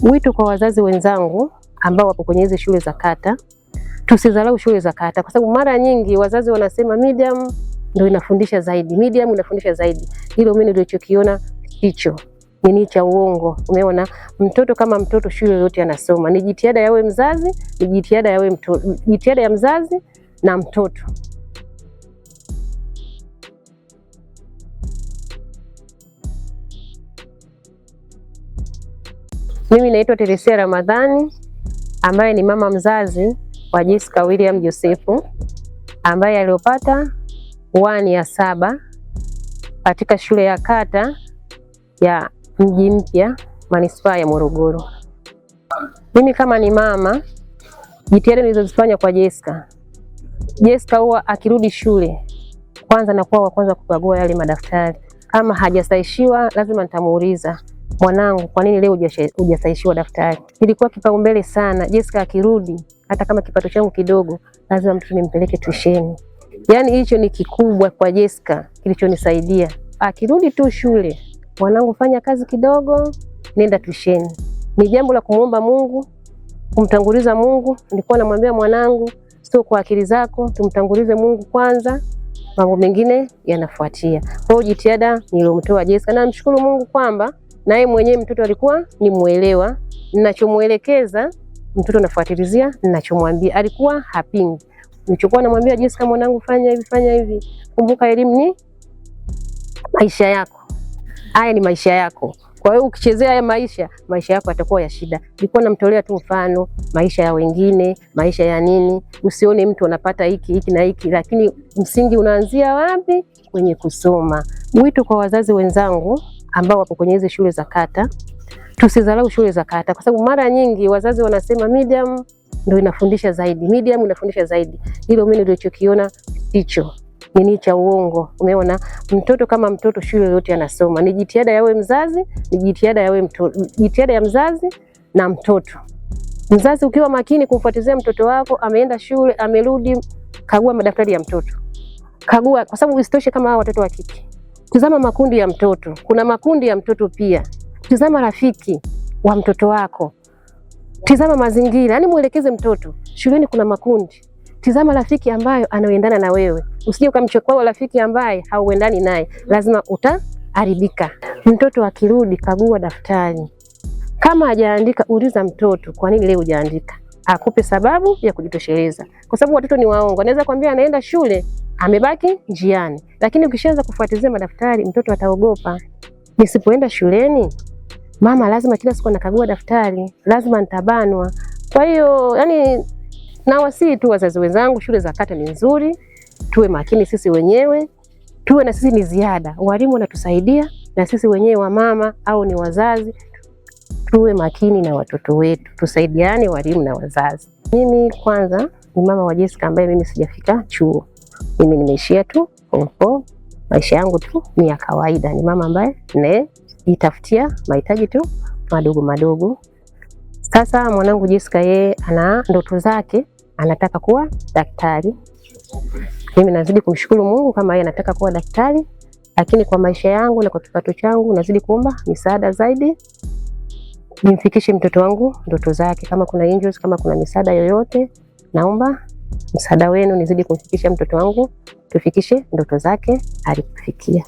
Wito kwa wazazi wenzangu ambao wapo kwenye hizi shule za kata, tusidharau shule za kata, kwa sababu mara nyingi wazazi wanasema medium ndio inafundisha zaidi, medium inafundisha zaidi. Hilo mimi nilichokiona hicho ni cha uongo. Umeona, mtoto kama mtoto shule yoyote anasoma, ni jitihada yawe mzazi, ni jitihada yawe mtoto, jitihada ya mzazi na mtoto. Mimi naitwa Teresia Ramadhani ambaye ni mama mzazi wa Jessica William Josefu ambaye aliyopata wani ya 7 katika shule ya kata ya Mji Mpya manispaa ya Morogoro. Mimi kama ni mama, jitihada nilizozifanya kwa Jessica. Jessica huwa akirudi shule kwanza nakuwa wa kwanza kukagua yale madaftari. Kama hajasaishiwa lazima nitamuuliza, mwanangu, kwa nini leo hujasaishiwa daftari? Ilikuwa kipaumbele sana. Jessica akirudi, hata kama kipato changu kidogo, lazima mtoto nimpeleke tusheni. Yaani hicho ni kikubwa kwa Jessica kilichonisaidia. Akirudi tu shule, mwanangu, fanya kazi kidogo, nenda tusheni. Ni jambo la kumuomba Mungu, kumtanguliza Mungu. Nilikuwa namwambia mwanangu, sio kwa akili zako, tumtangulize Mungu kwanza, mambo mengine yanafuatia. Kwa hiyo jitihada nilomtoa Jessica, na namshukuru Mungu kwamba naye mwenyewe mtoto alikuwa ni muelewa, ninachomuelekeza mtoto nafuatilizia, ninachomwambia alikuwa hapingi. Nilichokuwa namwambia Jessica, mwanangu, fanya hivi, fanya hivi, kumbuka elimu ni maisha yako, haya ni maisha yako. Kwa hiyo ukichezea haya maisha, maisha yako yatakuwa ya shida. Nilikuwa namtolea tu mfano maisha ya wengine, maisha ya nini. Usione mtu anapata hiki hiki na hiki, lakini msingi unaanzia wapi? Kwenye kusoma. Wito kwa wazazi wenzangu ambao wapo kwenye hizi shule za kata, tusidharau shule za kata, kwa sababu mara nyingi wazazi wanasema medium ndio inafundisha zaidi, medium inafundisha zaidi. Hilo mimi nilichokiona hicho ni cha uongo. Umeona, mtoto kama mtoto shule yoyote anasoma, ni jitihada yawe mzazi, ni jitihada yawe mtoto, jitihada ya mzazi na mtoto. Mzazi ukiwa makini kumfuatilia mtoto wako, ameenda shule, amerudi, kagua madaftari ya mtoto, kagua, kwa sababu isitoshe kama hao watoto wa kike, tazama makundi ya mtoto, kuna makundi ya mtoto pia. Tazama rafiki wa mtoto wako, tazama mazingira, yani muelekeze mtoto shuleni kuna makundi. Tazama rafiki ambayo anaendana na wewe, usije ukamchukua rafiki ambaye hauendani naye, lazima utaharibika. Mtoto akirudi, kagua daftari, kama hajaandika uliza mtoto, kwa nini leo hujaandika, akupe sababu ya kujitosheleza, kwa sababu watoto ni waongo. Anaweza kwambia anaenda shule amebaki njiani, lakini ukishaanza kufuatilia madaftari mtoto ataogopa. Nisipoenda shuleni, mama lazima kila siku anakagua daftari, lazima nitabanwa. Kwa hiyo yani, nawasihi tu wazazi wenzangu, shule za kata ni nzuri, tuwe makini sisi wenyewe, tuwe na sisi ni ziada, walimu wanatusaidia na sisi wenyewe wamama au ni wazazi, tuwe makini na watoto wetu, tusaidiane walimu na wazazi. Mimi kwanza ni mama wa Jessica ambaye mimi sijafika chuo, mimi nimeishia tu form 4. Maisha yangu tu ni ya kawaida, ni mama ambaye najitafutia mahitaji tu madogo madogo. Sasa mwanangu Jessica yeye ana ndoto zake, anataka kuwa daktari. Mimi nazidi kumshukuru Mungu kama yeye anataka kuwa daktari, lakini kwa maisha yangu na kwa kipato changu nazidi kuomba misaada zaidi nimfikishe mtoto wangu ndoto zake. Kama kuna angels, kama kuna misaada yoyote, naomba msaada wenu nizidi kumfikisha mtoto wangu, tufikishe ndoto zake alipofikia.